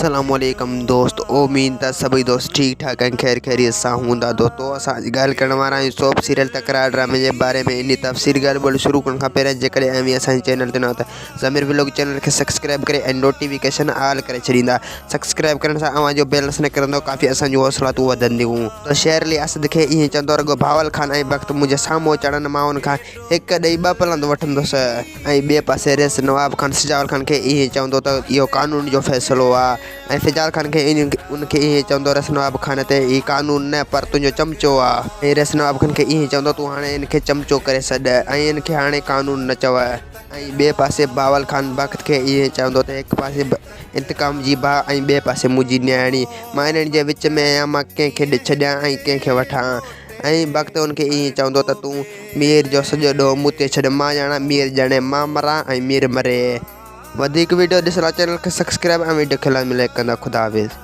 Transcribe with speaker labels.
Speaker 1: السلام عليڪم دوست اميد ته سڀئي دوست ٺيڪ ٺاڪ ۽ خير خيريت سان هوندا دوستو اسان اڄ ڳالهه ڪرڻ وارا آهيون سوپ سيريل تڪرار ڊرامي جي باري ۾ انهي تفصيل ڳالهه ٻولهه شروع ڪرڻ کان پهريان جيڪڏهن اوهين اسان جي چينل تي نوان ته ضمير ولاگ چينل کي سبسڪرائب ڪري ۽ نوٽيفڪيشن آل ڪري ڇڏيندا سبسڪرائب ڪرڻ سان اوهان جو بيلنس نه ڪرندو ڪافي اسان جون حوصلاتون وڌنديون. ته شير علي اسد کي ائين چوندو رڳو بهاول خان ۽ بخت منهنجي سامهون چڙهن مان ان کان هڪ ڏئي ٻه پلند وٺندس ۽ ٻئي پاسي ريس نواب خان سجاول خان کي ائين چوندو ته اهو قانون جو فيصلو آ ۽ سجاول خان کي ان کي ائين چوندو ريس نواب خان تي هي قانون نه پر تنهنجو چمچو آ ۽ ريس نواب خان کي ائين چوندو تون هاڻي ان کي چمچو ڪري سڏ ۽ ان کي هاڻي قانون نه چئو ۽ ٻئي پاسي بهاول خان بخت کي ائين چوندو ته هڪ پاسي انتقام جي باهه ۽ ٻئي پاسي منهنجي نياڻي مان انهن جي وچ ۾ آهيان مان ڪنهن کي ڇڏيان ۽ ڪنهن کي وٺان ۽ بخت ان کي ائين چوندو ته تون مير جو سڄو ڏوهه مون تي ڇڏ مان ڄاڻان مير ڄڻي مان مران ۽ مير مري. وڌيڪ وڊيو ڏسڻ لاء چينل کي سبسڪرائب ۽ وڊيو کي لائڪ ڪندا خدا حافظ.